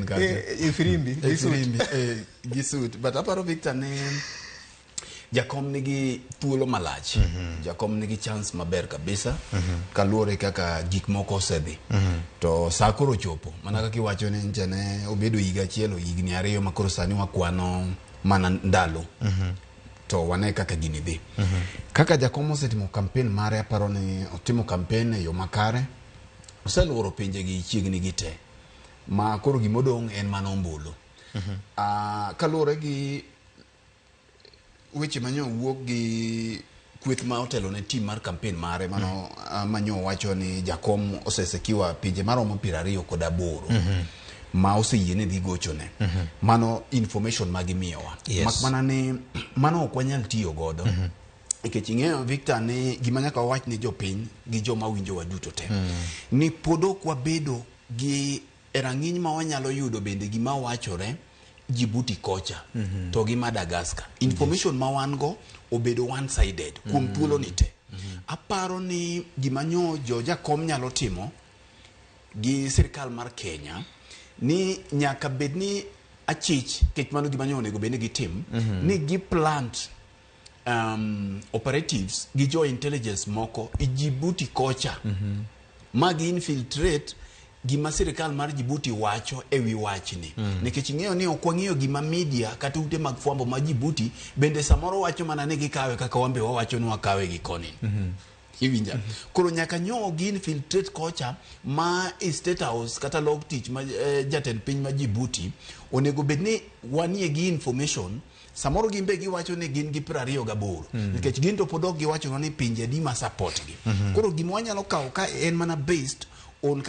kacha. E firimbi, E gi suit. firimbi, gi suit. But aparo, Victor, ni jakom nigi thuolo malach. Jakom nigi chance maber kabisa kaluwore kaka gik moko osedhi. To sa koro chopo mana kaka iwacho ni ncha ne obedo higa achiel o higni 2 ma koro sani wakwano mana ndalo to wane kaka gini dhi. Kaka jakom osetimo campaign mare, aparo ni otimo campaign e yo makare, oseluoro pinje gi chiegni gi te ma koro gimodong' en mana ombulu. Kaluwore gi weche manyo wuok gi kweth ma otelo ne team mar campaign mare mano manyo wacho ni jakom osesekiwa pinje maromo 28 ma oseyie ni dhi gochone. Mano information ma gimiyowa. Mak mana ni mano ok wanyal tiyo godo nikech ing'eyo, Victor, ni gima nyaka wawach ni jopiny gi joma winjowa duto te ni pod ok wabedo gi e rang'iny ma wanyalo yudo bende gima wachore Djibouti kocha to gi Madagascar. Information ma wan go obedo one sided kuom thuolo ni te. Aparo ni gima nyo jo jakom nyalo timo gi sirikal mar Kenya ni nyaka bed ni achich kech mano gima nyo onego bed ni gitim ni gi plant operatives gi jo intelligence moko i Djibouti kocha ma gi infiltrate gima sirikal mar Djibouti wacho e wi wachni nikech ing'eyo ni ok wang'eyo gima media kata ute mag fwambo ma Djibouti bende samoro wacho mana ni gikawe kaka wan be wawacho ni wakawe gi koni. Iwinja? Koro nyaka nyo gi infiltrate kocha ma i State House kata log tich ma jatend piny ma Djibouti onego bed ni wanie gi information. Samoro gin be giwacho ni gin gi 28 nikech gin to pod ok giwachonwa ni pinje adi ma support gi. Koro gima wanyalo kawo ka en mana based on kaka